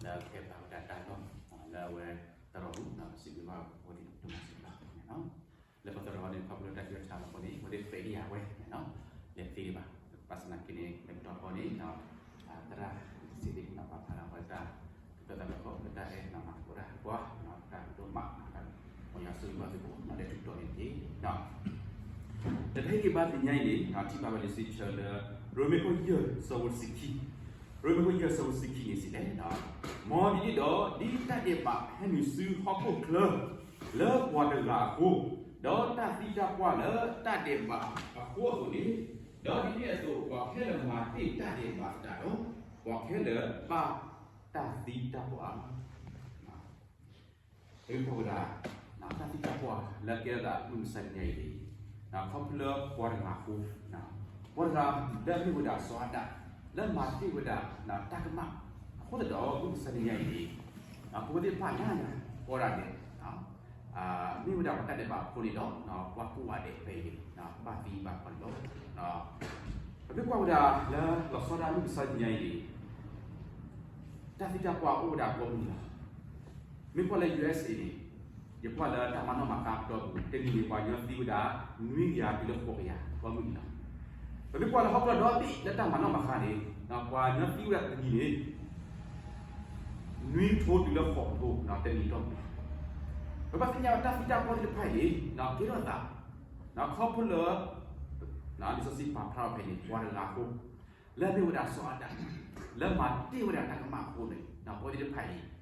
လၢကဟဲပာ်ဝဲဒၣ်တၢ်လီၢ် လၢအဝဲသရိာ်ပူၤ စံးဘျုးဘၣ်ဝဲဒၣ်ပဒိၣ်မးစံးဘျုးဘၣ်န့ၣ်လီၤ. လၢပသရိာ်န့ၣ် ခီဖျိလၢတၢ်ဆူးတၢ်ဆါအဃိန့ၣ် အဝဲသ့ၣ်ဃဲးဒံးယၤဝဲန့ၣ်လီၤ. လဲၤသ့ဒံးဘၣ် ဘၣ်ဆၣ်သနာ်က့န့ၣ် လၢကတီၢ်အဃိန့ၣ် သရၣ်စံးသ့ၣ်နီၤ ပာ်ဖျါထီၣ်ဝဲဒၣ် တၢ်ကတိၤသးလၢဃိ လၢတၢ်အဲၣ်နီၤမၤသကိးတၢ်ပှၤ တၢ်ကတိၤမး ပှၤယွၤဆိၣ်ဂ့ၤဘၣ်သုကိးဂၤဒဲး တုၤတတီၤန့ၣ်တက့ၢ်. လၢတဟ့ၣ်ဂံၢ်ဘါတနံၤညါအံၤန့ၣ် ထံၣ်ဘၣ်ဝဲလံာ်စီဆှံလၢ ရိမ့ၤခိၣ်ယဲၢ်ဆၢဖိတဆံခံ, ရိမ့ၤခိၣ်ယဲၢ်ဆၢဖိတဆံခံန့ၣ်စံးလဲၣ်, မ်ဒ်န့ၣ်ဒီး ဒ်တၢ်ဒဲးဘးဟဲနုာ်ဆူဟီၣ်ခိၣ်ချၢ လၢပှၤတဂၤအဃိ, ဒီးတၢ်သံတၢ်ပှၢ်လၢတၢ်ဒဲးဘးအဃိအသိးန့ၣ်, ဒီးဒ်န့ၣ်အသိး ပှၤခဲလၢာ်မၤတ့ၢ်တၢ်ဒဲးဘးအသးဒီး ပှၤခဲလၢာ်ဘၣ်တၢ်သံတၢ်ပှၢ် ပကွၢ်ဝဲဒၣ် တၢ်သံတၢ်ပှၢ်လၢကဲထီၣ်သးမုၢ်မဆါတနံၤအံၤန့ၣ် ခီဖျိလၢပှၤတဂၤအဃိ, ပှၤတဂၤလၢအမ့ၢ်ဝဲဒၣ်စီၤအၤဒၣ် လၢမၤတ့ၢ်ဝဲဒၣ်တၢ်ကမၣ်အဃိသတးဒီး မုၢ်မဆါတနံၤအံၤန့ၣ် ပဝဲသ့ၣ်တဖၣ်ညါညါ ကိးဂၤဒဲး မ့ၢ်ဝဲဒၣ်ပှၤတၢ်ဒဲးဘးအဃိန့ၣ်ဒီး ပှၤကိးဂၤဒဲးဖဲအံၤန့ၣ် ကဘၣ်သံဘၣ်ပှၢ်န့ၣ်လီၤ. ပမ့ၢ်ကွၢ်ဝဲဒၣ်လၢလီၤဆီဒၣ်တၢ်မုၢ်မဆါတနံၤအံၤန့ၣ် တၢ်သံတၢ်ပှၢ်အိၣ်ဝဲဒၣ်ကိးမုၢ်နံၤလီၤ. မ့ၢ်ကွၢ်လၢ ယူအက်စ့ န့ၣ် ယကွၢ်လၢတၢ်မၤနီၣ်မၤဃါအပတီၢ်ပူၤ တနံၤန့ၣ် ပှၤကညီသံဝဲဒၣ် နွံကယၤတုၤလၢဃိးကယၤ ကိးမုၢ်နံၤလီၤ. ပမ့ၢ်ကွၢ်လၢဟီၣ်ခိၣ်ဒီဘ့ၣ်လၢတၢ်မၤနီၣ်မၤဃါန့ၣ် ပှၤကညီသံဝဲဒၣ်တနံၤန့ၣ် နွံကထိတုၤလၢဃိးကထိ တနံၤအတီၢ်ပူၤလီၤ. ပဘၣ်သ့ၣ်ညါဝဲတၢ်သံတၢ်ပှၢ်သ့ၣ်တဖၣ်အံၤန့ၣ် ကဲထီၣ်သး ခီဖျိလၢ လံာ်စီဆှံပာ်ဖျါထီၣ်ဖဲန့ၣ် ပှၤတဂၤအဃိ လၢအမ့ၢ်ဝဲဒၣ်စီၤအၤဒၣ် လၢမၤတ့ၢ်ဝဲဒၣ်တၢ်ကမၣ်အဃိန့ၣ် ပဝဲသ့ၣ်တဖၣ်အံၤ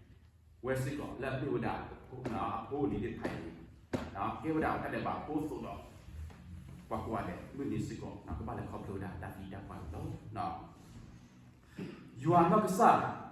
ဝဲစ့ၢ်ကီးလၢအမ့ၢ်ဝဲဒၣ် အဖိအလံၤသ့ၣ်တဖၣ်အံၤန့ၣ် ကဲဝဲဒၣ်တၢ်ဒဲးဘးအဖိအသိးဒီး ပှၤကိးဂၤဒဲး မုၢ်နံၤစ့ၢ်ကီး ကဘၣ်လဲၤခီဖျိဝဲဒၣ်တၢ်သံတၢ်ပှၢ်န့ၣ်လီၤ. ယွၤနီၢ်ကစၢ်